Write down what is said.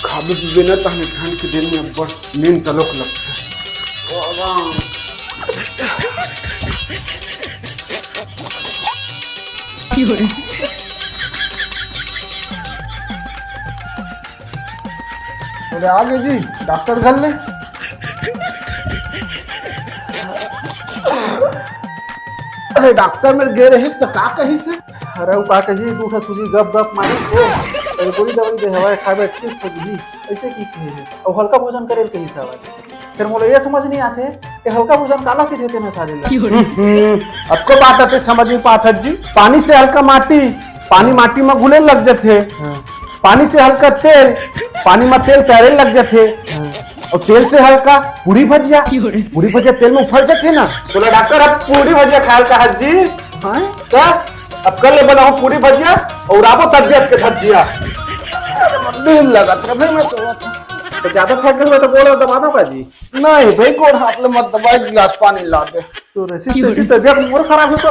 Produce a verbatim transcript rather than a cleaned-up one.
खाबे पीबे न, तहने ठंड के दिन में अब्बड़ नींद तलोक लगथे। बोले, "आ गए जी डॉक्टर घर ले।" अरे, डॉक्टर मेर गे रहिस त का कहिस हे? अरे, वो का कही, दू ठा सूजी गप गप मारिस हे। अरे, गोली दवाई दे हवय, खाबे ठीक हो जही। ऐसे की कहे हे? अउ हल्का भोजन करे ल कहिस हवय। फिर मोला ये समझ नहीं आते कि हल्का भोजन काला कहिथे तेन सारे ला। हम्म, अतको बात आते समझ नहीं पात हस जी। पानी से हल्का माटी, पानी माटी में घुले लग जाथे। हाँ। पानी से हल्का तेल, पानी में तेल तैरे लग जाथे। हाँ। अउ तेल से हल्का पूड़ी भजिया, पूड़ी भजिया तेल में उफल जाथे ना। बोला डॉक्टर, अब पूड़ी भजिया खायल का हस जी? हाँ? का? अब कल ले बनाओ पूड़ी भजिया अउ आबो तबियत के धजिया। अरे, मन दिल लगत रहे, मैं सोवत हूँ। तो ज्यादा थक गए तो गोड़ दबा दो का जी? नहीं भाई, गोड़ हाथ ले मत दबा, एक गिलास पानी ला दे। तो ऐसी तैसी तबियत मोर खराब हो तो